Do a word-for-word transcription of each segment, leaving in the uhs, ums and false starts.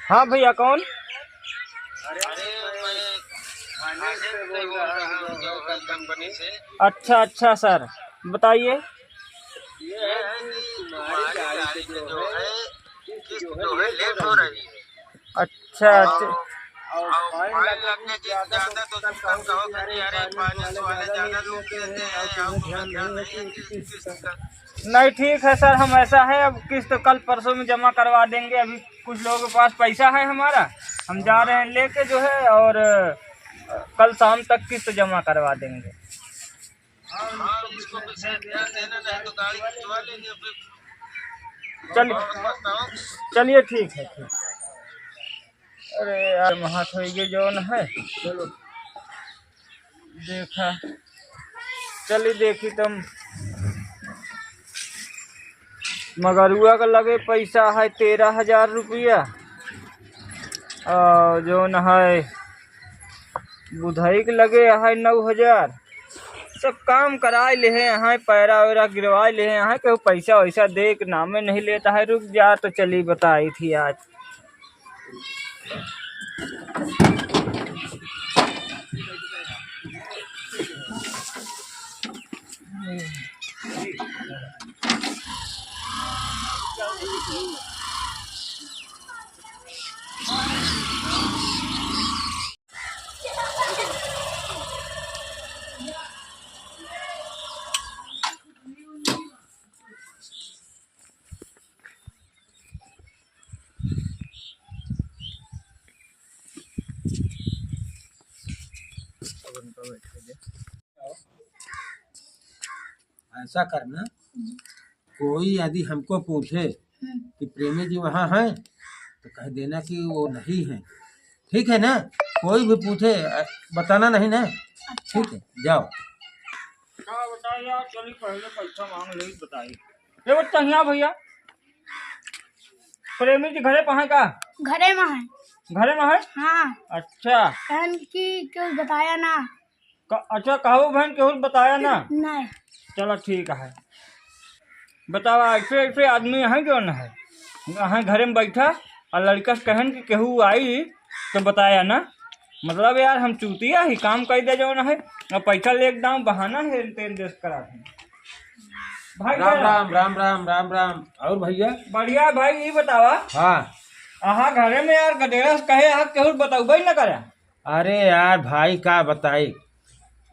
हाँ भैया, कौन? अरे, मैं finance से बोल रहा हूँ, जो है कंपनी से। अच्छा, अच्छा सर, बताइए। ये है कि हमारी गाड़ी से जो है, किस्त जो है, लेट हो रही है। अच्छा, अच्छा। और, और fine लगने की ज्यादा तो तुम कहोगे कि अरे, finance वाले ज्यादा लूट लेते हैं, हम ध्यान नहीं है किस्त का। नहीं, ठीक है सर, हम ऐसा है, अब किस्त कल परसों में जमा करवा देंगे। अभी कुछ लोगों के पास पैसा है हमारा, हम जा रहे हैं लेके जो है, और, अ, कल शाम तक किस्त जमा करवा देंगे। हाँ, इसको भी सर ध्यान देना, नहीं तो गाड़ी खिंचवा लेंगे फिर। चलिए, बहुत पछताओगे। चलिए, ठीक है, ठीक। अरे यार, महत होइगे जौन है। चलो। देखा, चली देखी तुम। मगरुआ के लगे पैसा है तेरह हजार रुपया, और जौन है बुधई के लगे है नौ हजार। सब काम कराए लेहे हैं, पैरा वैरा गिरवाए लेहे हैं, केहू पैसा वैसा दे के नामे नहीं लेता है। रुक जा तो चली बताई थी आज। ऐसा करना, कोई यदि हमको पूछे हम्म। कि प्रेमी जी वहाँ हैं, तो कह देना कि वो नहीं है, ठीक है ना? कोई भी पूछे, अ, बताना नहीं ना, अच्छा। ठीक है, जाओ। का बताई यार, चली पहले पैसा मांग ले, बताई। ये बच्चा हियाँ भैया, प्रेमी जी घरे पर हैं का? घरे में है। घरे में है? हाँ। अच्छा। कहन कि क्यों बताया ना? क-, अच्छा, कहू बहन, केहू बताया ना? नहीं। चलो, ठीक है। बतावा, ऐसे, ऐसे आदमी है जौन है, है घरे में बैठा, और लड़का से कहन कि केहू आई तो बताया ना। मतलब यार, हम चूतिया ही काम कर दे जौन है, और पैसा लेके दाम बहाना है, तेन देश करा है। भाई राम, राम, राम, राम, राम, राम। और भैया? बढ़िया भाई, ये बतावा। हाँ। अहा घरे में यार गदेड़ा से कहे, अहा केहू बतौबे न करे। अरे यार भाई, का बताई,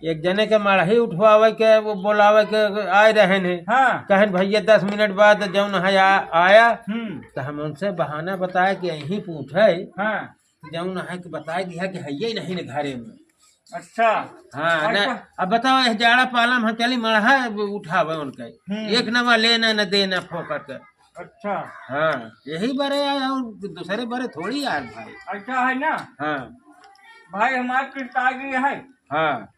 एक जने के मड़ही उठवावे के, वो बोलावे के आए रहन है। हाँ। कहन, "भैया, दस मिनट बाद जौन है आ-, आया।" हम्म। तो हम उनसे बहाना बताए कि यहीं पूछे। हाँ। जौन है कि बताए दिया कि है ही नहीं न घरे में। अच्छा। हाँ, अच्छा। ना, अब बताओ, यह जाड़ा पाला में हम चली मड़हा उठावे उनके। हम्म। एक नवा लेना न देना फोकट के। अच्छा। हाँ, यही बरे आए और दूसरे बरे थोड़ी आए भाई। अच्छा है ना? हाँ। भाई, हमारे किस्त आ गई है। हाँ।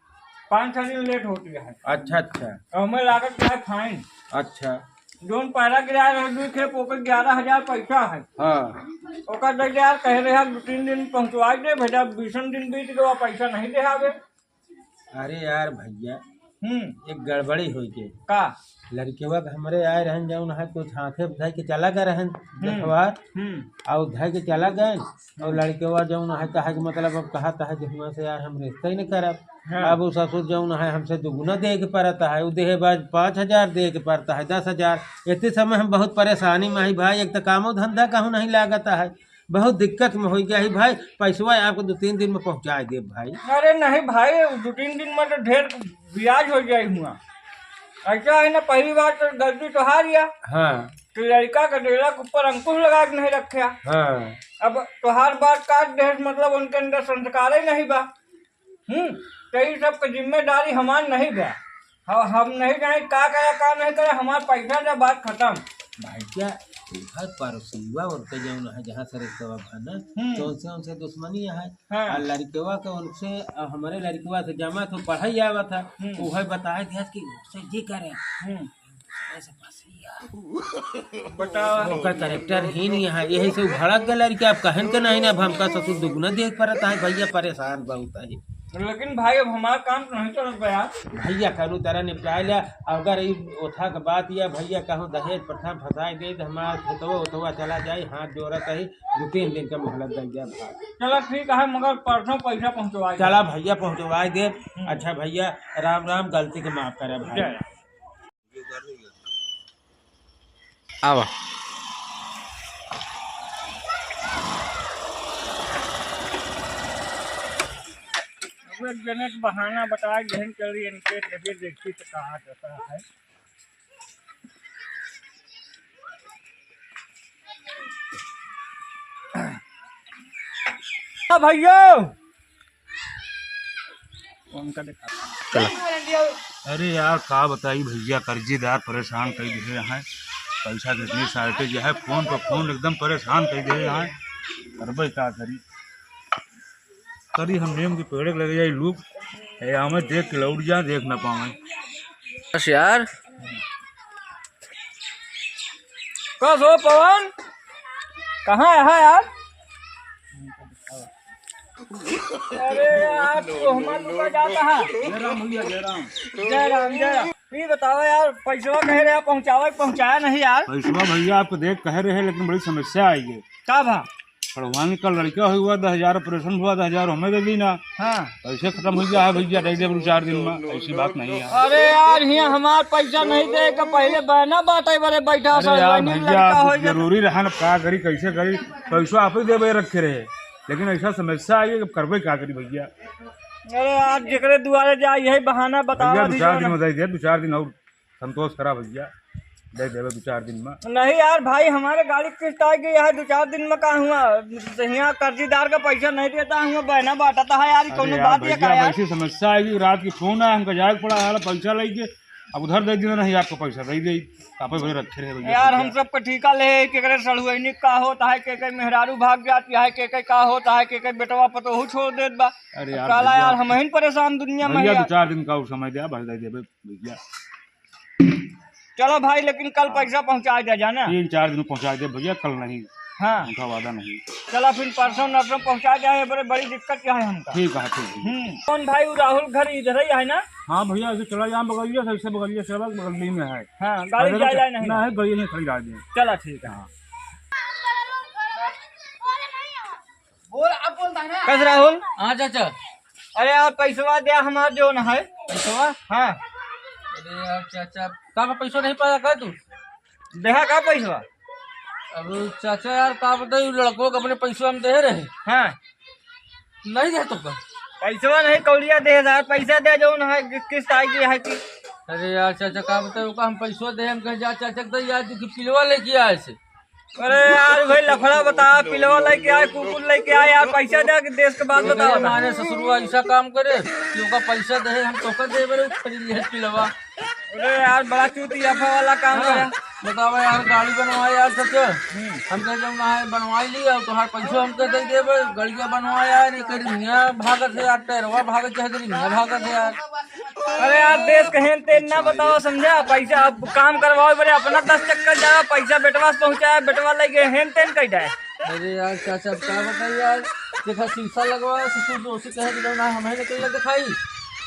पाँच छह दिन लेट होती है। अच्छा, अच्छा। तो हमें लागत है fine। अच्छा। जौन पैरा गिराए रहे दुई खेप, ओकर ग्यारह हजार पैसा है। हाँ। ओकर दे दे यार, कहे रहे यार, दो तीन दिन पहुँचवाई दे, भैया, बीसन दिन बीत गवा, पैसा नहीं दे आवे। अरे यार भैया, हम्म। एक गड़बड़ी होई के। का? लड़केवा के हमरे आए रहन, जौन है कुछ हाथे धइ के चला गए रहन, हम्म। देखवार, हम्म। और धइ के चला गए, और लड़केवा जौन है कहा कि मतलब अब कहत है कि हुआं से यार हम रिश्ता ही नहीं करब। हाँ। अब वो ससुर जौन है हमसे दुगुना दे के पड़ता है, वो देहे बाद पाँच हजार दे के पड़ता है, दस हजार। इतने समय हम बहुत परेशानी में ही भाई, एक तो कामो धंधा कहूँ नहीं लागता है, बहुत दिक्कत में हो गया ही भाई। पैसवा आपको दो तीन दिन में पहुँचा देब भाई। अरे नहीं भाई, दो तीन दिन में तो ढेर ब्याज हो जाए हुआ। ऐसा है ना, पहली बात तो गलती तोहार या। हाँ। तो लड़का के डेरा के ऊपर अंकुश लगा के नहीं रखे। हाँ। अब तोहार बात काट दे, मतलब उनके अंदर संस्कार ही नहीं बा। हम्म, तो ई सब के जिम्मेदारी हमार नहीं बा। ह-, हम नहीं जाने का करे, का नहीं करे, हमार पैसा दे, बात खत्म। भाई क्या, उधर पड़ोसीवा उनके जौन है, जहाँ से रिश्तेवा बा ना, हम्म। तो उनसे, उनसे दुश्मनी है। हाँ। आ लड़केवा के उनसे, आ हमरे लड़केवा से जमा तो पढ़ाई आवा था, हम्म। उहे बताए दिया कि उनसे जी करे। हम्म। ऐसे फंसी यार। बताओ। ओकर character ही नहीं है, यही से उ भड़क गए लड़के। अब कहन के नहीं ना, अब हमका ससुर दुगुना देख पड़ता है भैया, परेशान बहुत है। लेकिन भाई, अब हमार काम तो नहीं चलत बा यार। भैया, करू तरह निपटाए ला। अगर ई ओथा के बात या भैया, कहूँ दहेज प्रथा फंसाए दे, तो हमार खेतवा उतवा चला जाए। हाथ जोड़त ही, दो तीन दिन का मोहलत दे दिया भाई। चला ठीक है, मगर परसों पैसा पहुँचवाए दे। चला भैया, पहुँचवाए दे। हम्म। अच्छा भैया, राम राम, गलती के माफ करे भाई। जय राम। आवा। अब एक जने के बहाना बताए, जहन चली इनके, जैसे देखी तो कहाँ जाता है। हाँ भैया, उनका देखा। चला। अरे यार, का बताई भैया, कर्जीदार परेशान कई दिहे हैं। पैसा के इतनी shortage है, फोन पर फोन एकदम परेशान कई दिहे हैं। करबे का करी? करी हम नीम के पेड़ के लगे जाई लूप, ए, हमें देख के लौट जा, देख ना पावे। बस यार। कस हो पवन, कहाँ है यार? अरे यार, तू हमार लुका जाता है। जय राम भैया, जय राम। जय राम, जय राम। ये बताओ यार, पैसवा कहे रहे पहुँचावे, पहुँचाया नहीं यार। पैसवा भैया आपको देख कहे रहे, लेकिन बड़ी समस्या आई है। का भा? पढ़वाने का लड़का हुआ, दस हजार operation हुआ, दस हजार हमें दे दी ना। हाँ। पैसे खत्म हो गया है भैया, दे दे दो चार दिन में, ऐसी बात नहीं है। अरे यार, हियाँ हमार पैसा नहीं दे के पहले बहना बाटे बरे बैठा अरे सब, यार वही भैया, लड़का हो गया। जरूरी रहा ना, का करी, कैसे करी, पैसा आप ही देवे रखे रहे, लेकिन ऐसा समस्या आई है, अब करबे का करी भैया। अरे यार, जेकरे दुआरे जाए, यही बहाना बतावा भैया, दो चार दिन में दे दे, दो चार दिन और संतोष करा भैया, दे देवे दो चार दिन में। नहीं यार भाई, हमारे गाड़ी की किस्त आ गई है, दो चार दिन में का हुआ? हियाँ कर्जीदार का पैसा नहीं देता हुआ, बहना बांटता है यार, अरे कौनो यार बात है का भैया, यार? ऐसी समस्या है कि रात की फोन आया, हमका जाए के पड़ा यार, पैसा लेके, अब उधर दे दिया, नहीं आपको पैसा दे दे, आप ही भले रखे रहे भैया यार। पैसा। हम सबका ठीका ले, केकरे सड़ुआइनी का होता है, केकरे मेहरारू भाग जाती है, केकरे का होता है, केकरे बेटवा पतोहू छोड़ देत बा। अरे यार काला भैया, यार, हम ही परेशान दुनिया में भैया, यार। दो चार दिन का और समय दे, बस दे देवे भैया। चलो भाई, लेकिन कल पैसा पहुँचा दे जाना। तीन चार दिन पहुँचा दे भैया, कल नहीं। हाँ। उनका वादा नहीं। चला फिर परसों नरसों पहुँचा दे, ये बड़े बड़ी दिक्कत क्या है हमका। ठीक है, ठीक है। हम्म। कौन भाई, वो राहुल घर इधर ही है ना? हाँ भैया, ऐसे चला जाए बगलिया से, ऐसे बगलिया से, बगल में है। हाँ, गाड़ी पैदल जाए चल-, लाए नहीं ना ना? है, गाड़ी नहीं खड़ी रह जाए। चला ठीक है। हाँ। बोल, अब बोलता है ना। कस राहुल? हाँ चाचा। अरे यार, पैसवा दे हमार जौन है। पैसवा? हाँ। अरे यार चाचा, का बा, पैसवा नहीं पाया का तू? देहा का पैसवा? अब चाचा यार, का बताई, लड़को के अपने पैसवा हम दे रहे। हाँ। नहीं दे तो का? पैसवा नहीं, कौड़िया दे यार, पैसा दे जौन है, किस्त आई गई है कि। अरे यार चाचा, का बताई, ओका हम पैसवा दे, हम कहे जा चाचा के दे यार, तू की पिलवा लेके आए से। अरे यार, भाई लफड़ा बता, पिलवा लेके आए, कुकुर लेके आए यार, पैसा दे के देश के बात बताओ ना। माने ससुरवा ऐसा काम करे कि ओका पैसा दे, हम तोका दे बरे, खरीद लिहे पिलवा। अरे यार, बड़ा चूतियाफा वाला काम हाँ, करे। बतावा यार, गाड़ी बनवाए यार सच। हम्म। हम कहे जब ना है बनवाई ली, और तोहार पैसो हमके दे देबे, गड़िया बनवाए यार, ये करी मियाँ भागत है यार, टैरवा भागत है, करी मियाँ भागत है यार। अरे यार, देश के हेन तेन ना बताओ, समझा? पैसा अब काम करवाओ बरे, अपना दस चक्कर जाओ, पैसा बेटवा से पहुँचाए, बेटवा लगे हेन तेन कह जाए। अरे यार, चाचा, अब का बताई यार? देखा, शीशा लगवा, ससुर दोषी कहे कि जौन है, हमें निकल दिखाई,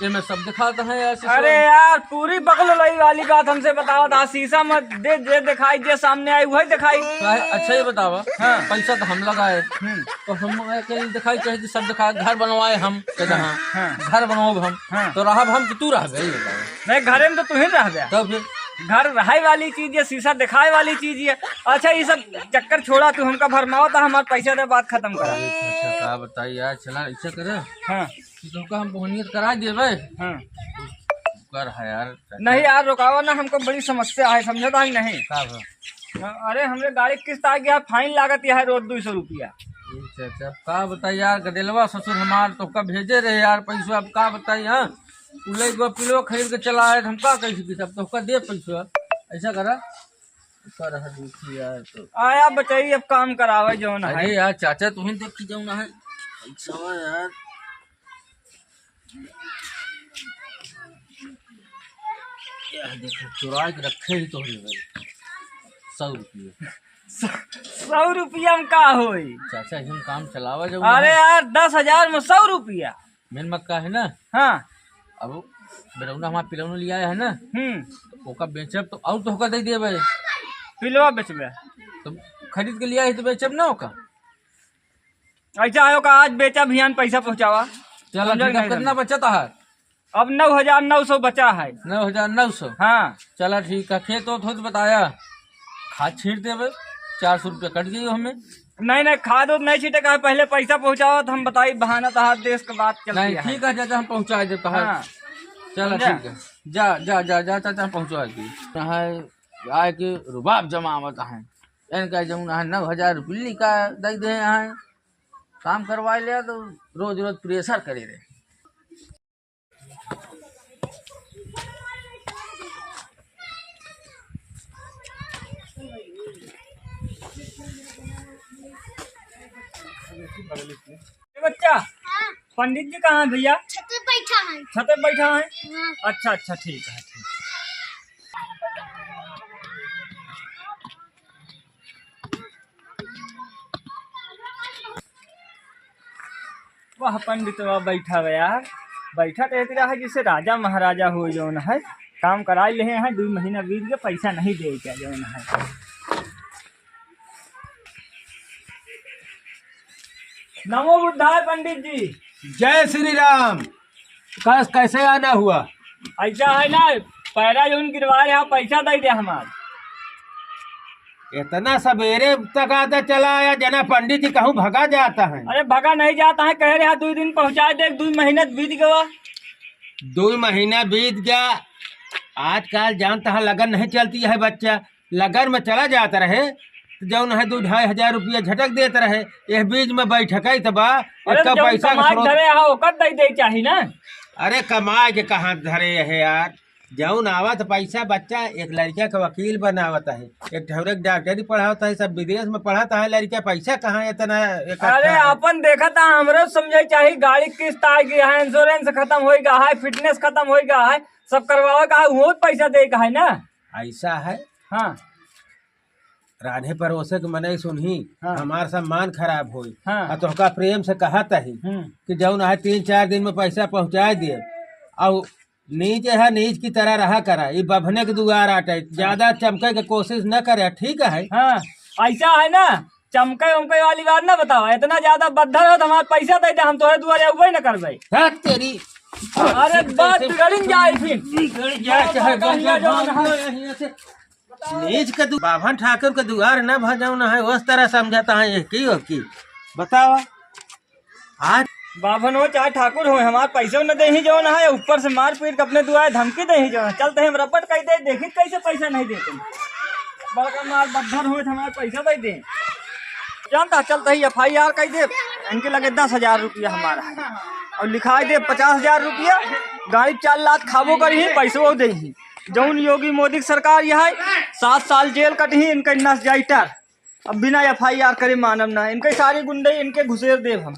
ये मैं सब दिखाता है यार, ससुर। अरे यार, पूरी बगल लई वाली बात हमसे बताओ था, शीशा में दे, जे दिखाई, जे सामने आई, वही दिखाई। काहे? अच्छा, ये बतावा, हाँ। पैसा तो हम लगाए, हम्म। तो हम कहीं दिखाई, चाहे कि सब दिखाए, घर बनवाए हम, कहते हाँ, हाँ। हाँ। घर बनाओ हम, हाँ। तो रहब हम कि तू रहबे, ये बतावा। नहीं, घरे में तो तू ही रहबे। तब फिर? घर रहाई वाली चीज है, शीशा दिखाए वाली चीज है। अच्छा, ये सब चक्कर छोड़ा, तू हमका भरमावा था, हमार पैसा दे, बात खत्म करा। अरे, अच्छा, का बताई यार, चला, ऐसा करे। हाँ। कि तोका हम बोहनियत करा देबे। हाँ। कर है यार। नहीं यार, रुकावा ना, हमको बड़ी समस्या है, समझता है नहीं? का बा? हाँ, अरे, हमरे गाड़ी किस्त आ गया, fine लागत है रोज दो सौ रुपया। अच्छा, अच्छा, अब का बताई यार, गदेलवा ससुर हमार तोका भेजे रहे यार पैसा, अब का बताई, हाँ? उ लइका पिलवा खरीद के चला आए, हम का कह सकी, अब तोका दे पैसा, ऐसा करा। कर है दुखी यार तो। आया बचाई, अब काम करावे जौन है। अरे यार, चाचा, तुम्हें देख के जौन है। अच्छा यार। यार देखो, चुराए के रखे ही तो है भाई। सौ रुपये। सौ, सौ रुपया में का होई? चाचा, हम काम चलावा जौन अरे है। यार, दस हजार में सौ रुपया। मेन मक्का है ना? हाँ। अब बेरौना हमार पिलौना लिया है ना? हम्म। तो ओका बेचब तो और तो होकर दे देबे। पिलवा बेचबे? तो खरीद के लिया है तो बेचब ना ओका। ऐसा है ओका आज बेचब हियान पैसा पहुँचावा। चला समझा ठीक है, नहीं कितना समझा? बचत है? अब नौ हजार नौ सौ बचा है। नौ हजार नौ सौ? हाँ। चला ठीक है, खेत ओत हो तो बताया, खाद छीट देबे, चार सौ रुपया कट जाइयो हमें। नहीं, नहीं, खाद उद नहीं छीटे का है, पहले पैसा पहुँचाओ तो हम बताई, बहाना तो हाथ देश के बात चलती नहीं, है। ठीक है चाचा, हम पहुँचा देब कहा। हाँ। चला समझा? ठीक है, जा, जा, जा, जा चाचा, हम पहुँचा दी। यहाँ आए के रुबाब जमावत है, इनका जौन है नौ हजार रुपये का दे दे हैं, काम करवा लिया तो रोज रोज प्रेशर करे रहे। ए बच्चा, हाँ। पंडित जी कहाँ है भैया? छत पे बैठा है। छत पे बैठा है? हाँ। अच्छा, अच्छा, ठीक है, ठीक। वाह, पंडित वाह, बैठा बे यार, बैठा तो ऐसे रहा जैसे राजा महाराजा हो जौन है, काम कराई लेहे हैं, दो महीना बीत गया, पैसा नहीं दे क्या जौन है। नमो बुद्धाय पंडित जी। जय श्री राम। कस, कैसे आना हुआ? ऐसा है ना, पैरा जौन गिरवा रहे हैं, पैसा दे दे हमार। इतना सवेरे तक आता चला आया, जना पंडित जी कहूँ भगा जाता है। अरे भगा नहीं जाता है, कह रहे हैं दो दिन पहुँचा दे, दो महीना बीत गवा। दो महीना बीत गया, आजकल जानता है लगन नहीं चलती है बच्चा, लगन में चला जाता रहे तो जौन है दो ढाई हजार रुपया झटक देत रहे, यह बीच में बैठक है तबा अरे इसका तो जौन पैसा का कमाई स्रोत। धरे है ओकर दे दे चाही ना। अरे कमाए के कहाँ धरे है यार, जौन आवत पैसा बच्चा एक लड़का के वकील बनावत है, एक ठौरे के डॉक्टरी पढ़ावत है, सब विदेश में पढ़त है लड़का, पैसा कहाँ इतना इकट्ठा अरे है? अपन देखत है, हमरो समझे चाही, गाड़ी किस्त आ गया है, इंश्योरेंस खत्म हो गया है, फिटनेस खत्म हो गया है, सब करवावे का है, वो पैसा दे का है ना। ऐसा है। हाँ। रान्हे परोसे के मनई सुनही, हाँ। हमार सम्मान खराब होई। हाँ। आ तोहका प्रेम से कहत ही हम्म। कि जौन है तीन चार दिन में पैसा पहुँचाए दे। और नीच है, नीच की तरह रहा करा। ई बभने के दुआर आटे, ज्यादा चमके के कोशिश न करे, ठीक है? हाँ, ऐसा है ना, चमके उमके वाली बात ना बताओ। इतना ज्यादा बद्धा हो तो हमार पैसा दे दे, हम तोहरे दुआरे अउबे न करबे। हट तेरी। अरे बात बिगड़िन जाए फिर। बिगड़ जाए, चाहे बढ़िया बन जाओ। नीच के दु-, बाभन ठाकुर के दुआर न भजौन है, उस तरह समझता है ये की हो की। बताओ। आज बाभन हो चाहे ठाकुर हो, हमार पैसो न देही जौन है, ऊपर से मार पीट के अपने दुआरे धमकी देही जौन है। चलते हम रपट कह दे, देखी कैसे पैसा नहीं देते। बड़का मार बद्धा हो तो हमार पैसा दे दे। जानता, चलते ही एफ आई आर कह दे, इनके लगे दस हजार रुपया हमारा है और लिखाई दे पचास हजार रुपया, गाड़ी चार लाख खाबो करी, पैसो देही। जौन योगी मोदी की सरकार यह है, सात साल जेल कटही, इनके नस जाई टर। अब बिना एफ आई आर करे मानब ना, इनके सारे गुंडे इनके घुसेर देब हम।